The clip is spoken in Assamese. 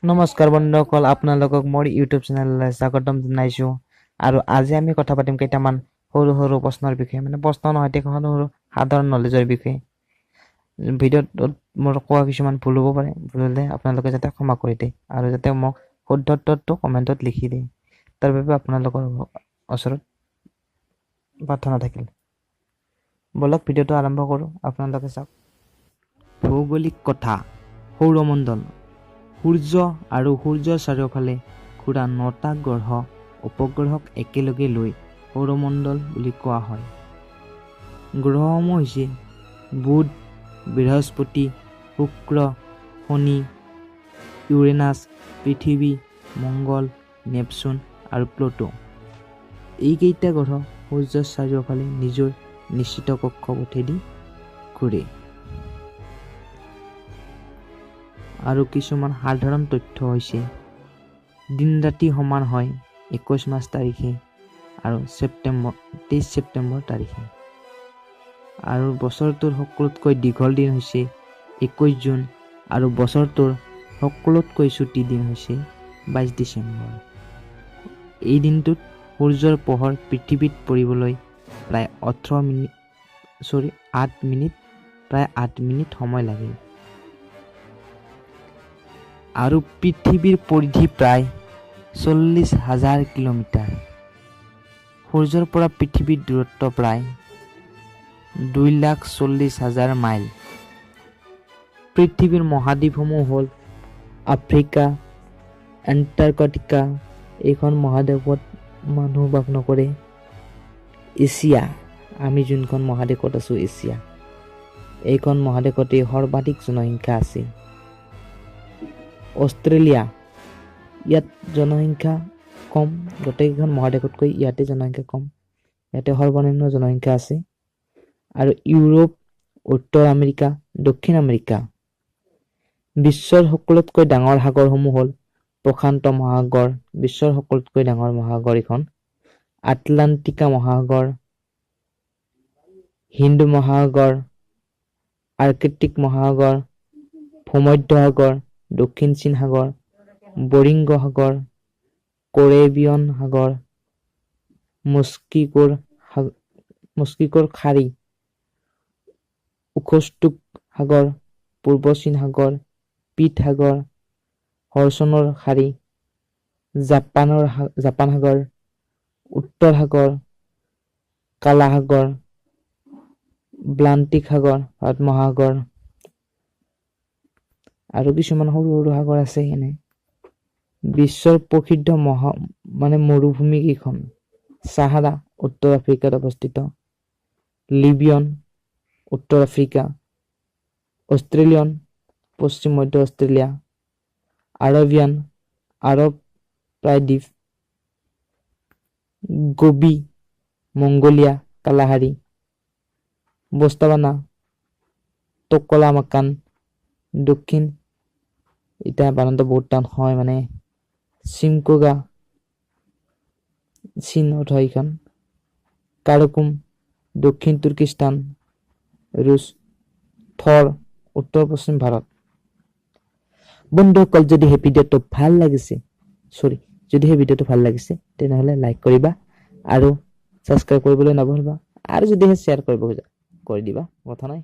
নমস্কাৰ বন্ধুসকল, আপোনালোকক মোৰ ইউটিউব চেনেললৈ স্বাগতম জনাইছোঁ। আৰু আজি আমি কথা পাতিম কেইটামান সৰু সৰু প্ৰশ্নৰ বিষয়ে, মানে প্ৰশ্ন নহয়, ঠিক সৰু সৰু সাধাৰণ নলেজৰ বিষয়ে। ভিডিঅ'টোত মোৰ কোৱা কিছুমান ভুল হ'ব পাৰে, ভুল হ'লে আপোনালোকে যাতে ক্ষমা কৰি দিয়ে আৰু যাতে মোক শুদ্ধ উত্তৰটো কমেণ্টত লিখি দিয়ে, তাৰ বাবে আপোনালোকৰ ওচৰত প্ৰাৰ্থনা থাকিল। ব'লক ভিডিঅ'টো আৰম্ভ কৰোঁ, আপোনালোকে চাওক। ভৌগোলিক কথা। সৌৰমণ্ডল। সূৰ্য আৰু সূৰ্যৰ চাৰিওফালে ঘূৰা 9টা গ্ৰহ উপগ্ৰহক একেলগে লৈ সৌৰমণ্ডল বুলি কোৱা হয়। গ্ৰহসমূহ হৈছে বুধ, বৃহস্পতি, শুক্ৰ, শনি, ইউৰেনাছ, পৃথিৱী, মংগল, নেপচুন আৰু প্লুটো। এইকেইটা গ্ৰহ সূৰ্যৰ চাৰিওফালে নিজৰ নিশ্চিত কক্ষপথেদি ঘূৰে। আৰু কিছুমান সাধাৰণ তথ্য হৈছে দিন ৰাতি সমান হয় 21 মাৰ্চ তাৰিখে আৰু 23 ছেপ্টেম্বৰ তাৰিখে। আৰু বছৰটোৰ সকলোতকৈ দীঘল দিন হৈছে 21 জুন আৰু বছৰটোৰ সকলোতকৈ চুটি দিন হৈছে 22 ডিচেম্বৰ। এই দিনটোত সূৰ্যৰ পোহৰ পৃথিৱীত পৰিবলৈ প্ৰায় 8 মিনিট সময় লাগে। আৰু পৃথিৱীৰ পৰিধি প্ৰায় 40,000 কিলোমিটাৰ। সূৰ্যৰ পৰা পৃথিৱীৰ দূৰত্ব প্ৰায় 2,40,000 মাইল। পৃথিৱীৰ মহাদ্বীপসমূহ হ'ল আফ্ৰিকা, এণ্টাৰ্কটিকা, এইখন মহাদেশত মানুহ বাস নকৰে। এছিয়া, আমি যোনখন মহাদেশত আছোঁ এছিয়া, এইখন মহাদেশতে সৰ্বাধিক জনসংখ্যা আছে। অষ্ট্ৰেলিয়া, ইয়াত জনসংখ্যা কম, গোটেইকেইখন মহাদেশতকৈ ইয়াতে জনসংখ্যা কম, ইয়াতে সৰ্বনিম্ন জনসংখ্যা আছে। আৰু ইউৰোপ, উত্তৰ আমেৰিকা, দক্ষিণ আমেৰিকা। বিশ্বৰ সকলোতকৈ ডাঙৰ সাগৰসমূহ হ'ল প্ৰশান্ত মহাসাগৰ, বিশ্বৰ সকলোতকৈ ডাঙৰ মহাসাগৰ এইখন, আটলাণ্টিকা মহাসাগৰ, হিন্দ মহাসাগৰ, আৰ্কটিক মহাসাগৰ, ভূমধ্য সাগৰ, দক্ষিণ চীন সাগৰ, বৰিংগ সাগৰ, কেৰিবিয়ন সাগৰ, মস্কিকোৰ খাড়ী, ওখোটস্ক সাগৰ, পূৰ্ব চীন সাগৰ, পিট সাগৰ, হৰচনৰ খাড়ী, জাপান সাগৰ, উত্তৰ সাগৰ, কালা সাগৰ, ব্লান্টিক সাগৰ, ভাৰত মহাসাগৰ আৰু কিছুমান সৰু সৰু সাগৰ আছে। এনে বিশ্বৰ প্ৰসিদ্ধ মৰুভূমি কেইখন: চাহাৰা উত্তৰ আফ্ৰিকাত অৱস্থিত, লিবিয়ন উত্তৰ আফ্ৰিকা, অষ্ট্ৰেলিয়ান পশ্চিম মধ্য অষ্ট্ৰেলিয়া, আৰবিয়ান আৰব প্ৰায়দ্বীপ, গবি মংগোলিয়া কালাহাৰী, বস্তাবানা টকলামাকান, দক্ষিণ, এতিয়া বানানটো বহুত টান হয়, মানে চিমকোগা চীনত হয় এইখন, কাৰকুম দক্ষিণ তুৰ্কিস্তান, ৰুছ, থৰ উত্তৰ পশ্চিম ভাৰত। বন্ধুসকল, যদি সেই ভিডিঅ'টো ভাল লাগিছে, যদি সেই ভিডিঅ'টো ভাল লাগিছে তেনেহ'লে লাইক কৰিবা আৰু ছাবস্ক্ৰাইব কৰিবলৈ নাপাহৰিবা, আৰু যদিহে শ্বেয়াৰ কৰিব খোজা কৰি দিবা, কথা নাই।